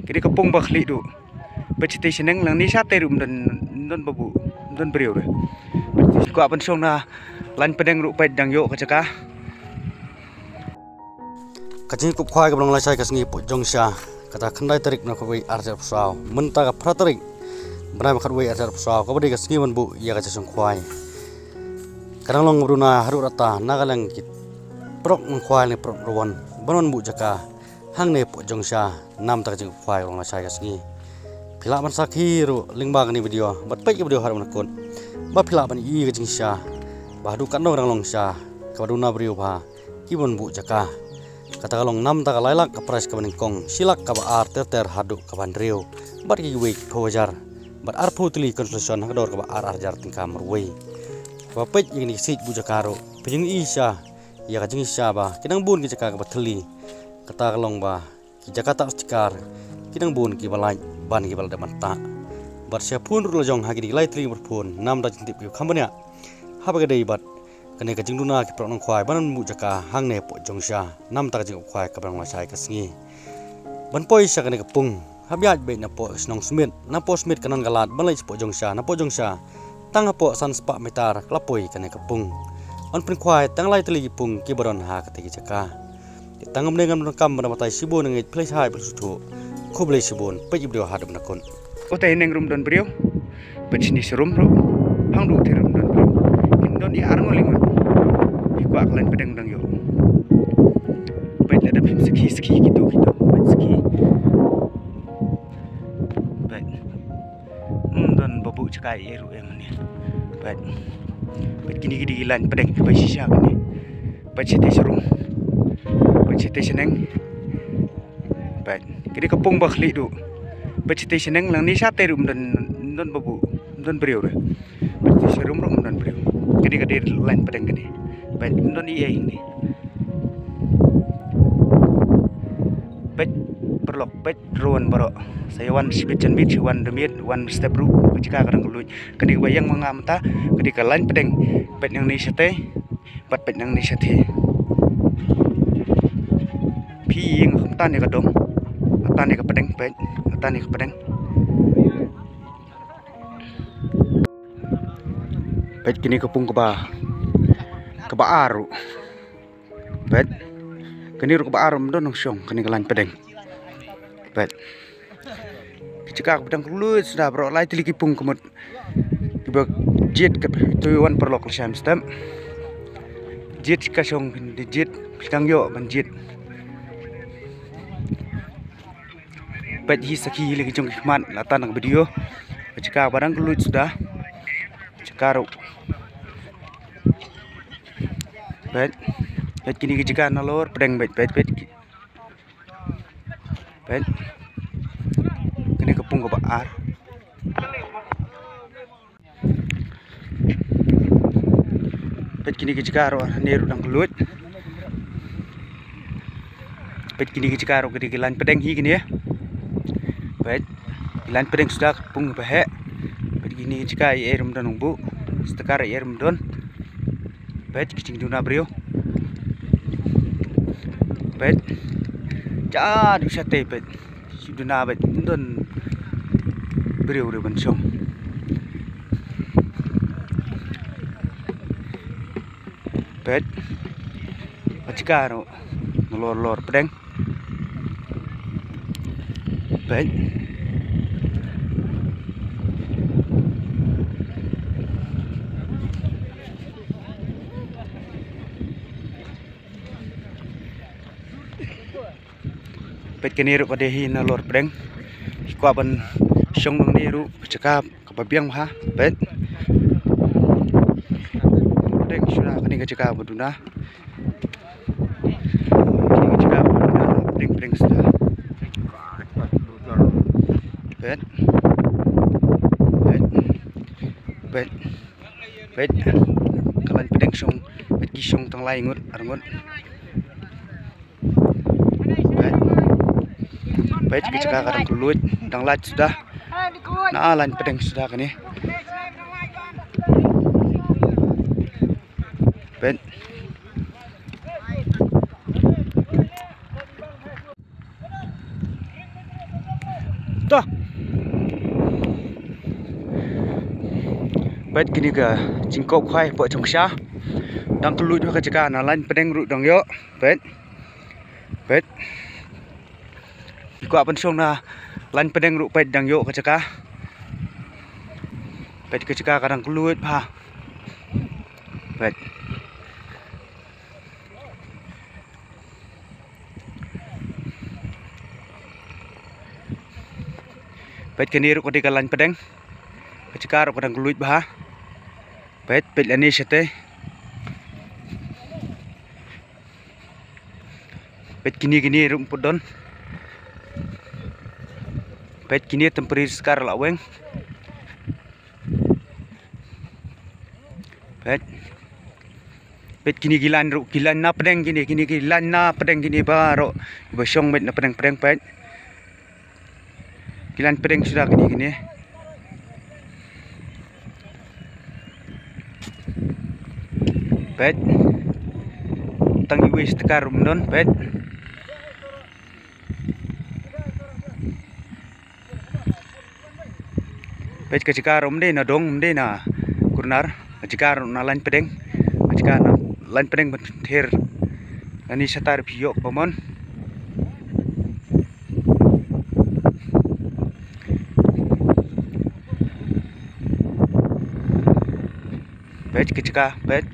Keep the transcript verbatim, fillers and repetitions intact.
Kane ka pung ba khlieh duh. Peit shatei shaneng, lang ne shatei ruh ym don, ym don babu, ym don briew re. Peit shatei, kwah ban shong na lain pdeng ruh, peit dang ïoh ka jaka. Ka jingkup khwai kaba long lashai ka sngi poh jong sha, kata khyndai tarik bnai khatwei arhajar arphew saw, mynta ka phra tarik bnai khatwei arhajar arphew saw, kaba dei ka sngi ban buh ïa ka jingshong khwai. Ka dang long ba duna haduh rata na ka liang ki paralok nongkhwai ne paralok nongrawon ban wan buh jaka hangne poh jong sha namar ka jingkup khwai ka long lashai ka sngi. Phi lah ban sakhi ruh lyngba kane video bad peit ka video haduh ban kut, ba phi lah ban ïohi ka jingshisha ba haduh katno ka dang long sha, kaba duna briew bha ki ban buh jaka. Kata ka long namar ka lai lak ka prize kaba nyngkong, shi lak kaba ar ter ter haduh kaba hynriew, bad kiwei ki phew hajar, bad arphew tylli consolation ha ka dor kaba ar ar hajar tyngka marwei. Ba peit ïa kine ki siej buh jaka ruh, phi ïohi sha ïa ka jingshisha ba ki dang bun ki jaka kaba thylli. Kata ka long ba ki jaka tap sticker ki dang bun kiba lait ban kiba la dep ban tah. Bad sha phone ruh la jong ha kine ki lai tylli ki phone namar jingtip ki kham bniah. Haba ka dei bad kane ka jingduna ki paralok nongkhwai ban buh jaka hangne poh jong sha namar ka jingkup khwai kaba long lashai ka sngi. Ban poi sha kane ka pung, hap ïaid beit napoh shnong Smit, napoh Smit ka nang ka lad ban leit sha poh jong sha, napoh jong sha tang hapoh san spah meter ka la poi kane ka pung. Yn pynkhwai tang lai tylli ki pung kiba don ha kata ki jaka. Te tang kumne, ngam donkam ban batai shibun, nga ngeit phi la shai phi la sngewthuh. Khublei shibun, peit ïa ka video haduh ban kut. Utei neng ruh ym don briew. Peit shane sharum ruh, hangto te ruh ym don briew. Kin don ïa arngut lyngngut. Phi kwah ka lain pdeng dang ïoh. Peit lada phim sakhi sakhi kito kito, peit sakhi. Peit. Ym don ba buh jaka ei ei ruh em ne. Peit. Peit kine ki dei ki lain pdeng kiba shisha kine. Peit shatei sharum. Peit shatei shaneng. Peit. Kine ka pung ba khlieh duh. Peit shatei shaneng, lang ne shatei ruh ym don, ym don babu, ym don briew re. Peit shatei sharum ruh ym don briew. Kine ka dei lain pdeng kine. Peit, ym don ei ei ne. Peit paralok, peit ruh wan baroh. Sa ïa wan shibit janmiet, sa ïa wan da miet, wan step ruh, ka jaka ka dang kylluid. Kane kaba ïeng ma nga mynta ka dei ka lain pdeng. Peit nangne shatei bad peit nangne shatei. Phi ïeng khamtam ïa ka dong, khamtam ïa ka pdeng, peit, khamtam ïa ka pdeng. Peit kane ka pung kaba, kaba ar ruh. Peit. Kane ruh kaba ar ym don nongshong, kane ka lain pdeng. Peit. Ki jaka kaba dang kylluid suda baroh, lai tylli ki pung ka mut. Kiba jied ka tu wan paralok lashai mynstep. Jied ka shong, jied, dang ïoh ban jied. Peit hi sakhi hi la ki jong ki khmat la tan ka video. Ka jaka ba dang kylluid suda. Ka jaka ruh. Peit. Peit kine ki jaka nalor pdeng, peit, peit, peit. Peit. Kane ka pung kaba ar. Peit kine ki jaka ruh, ne ruh dang kylluid. Peit kine ki jaka ruh, kine ki lain pdeng hi kine. Peit. Ki lain pdeng suda, ka pung ba heh. Peit kine ki jaka ei ei ruh ym don nongbuh. Sticker ei ei ruh ym don. Peit ki jingduna briew. Peit. Ja, duk shatei peit. Shu duna beit, ym don briew re ban shong. Peit. Ka jaka ruh nalor lor pdeng. Peit. Peit kane ruh ka dei hi nalor pdeng. Phi kwah ban shong nangne ruh, ka jaka kaba biang bha. Peit. Pdeng suda kane ka jaka ba duna. Kane ka jaka ba duna, pdeng pdeng suda. Peit. Peit. Peit. Peit. Ka lain pdeng shong. Peit ki shong tang lai ngut, ar ngut. Peit. Peit ka jaka ka dang kylluid, dang lait suda. Na lain pdeng suda kane. Peit. To. Peit kine ka jingkop khwai hapoh jong ka sha. Dang kylluid ha ka jaka, na lain pdeng ruh dang ïoh. Peit. Peit. Kwah pynshong na lain pdeng ruh, peit, dang ïoh ka jaka. Peit ka jaka ka dang kylluid bha. Peit. Peit kane ruh ka dei ka lain pdeng. Ka jaka ruh ka dang kylluid bha. Peit, peit lane shatei. Peit kine, kine ruh put don. Peit kine temporary scar la weng. Peit. Peit kine ki lain ruh, ki lain na pdeng kine, kine ki lain na pdeng kine baroh. Ba shong, peit, na pdeng, pdeng, peit. Ki lain pdeng suda kine, kine. Peit. Tang iwei stekar ruh ym don, peit. Peit ka jaka ruh ym dei na dong, ym dei na corner. Ka jaka ruh na lain pdeng. Ka jaka na lain pdeng ban ther. Lane shatai ruh phi ïoh kaba mon. Peit ka jaka, peit.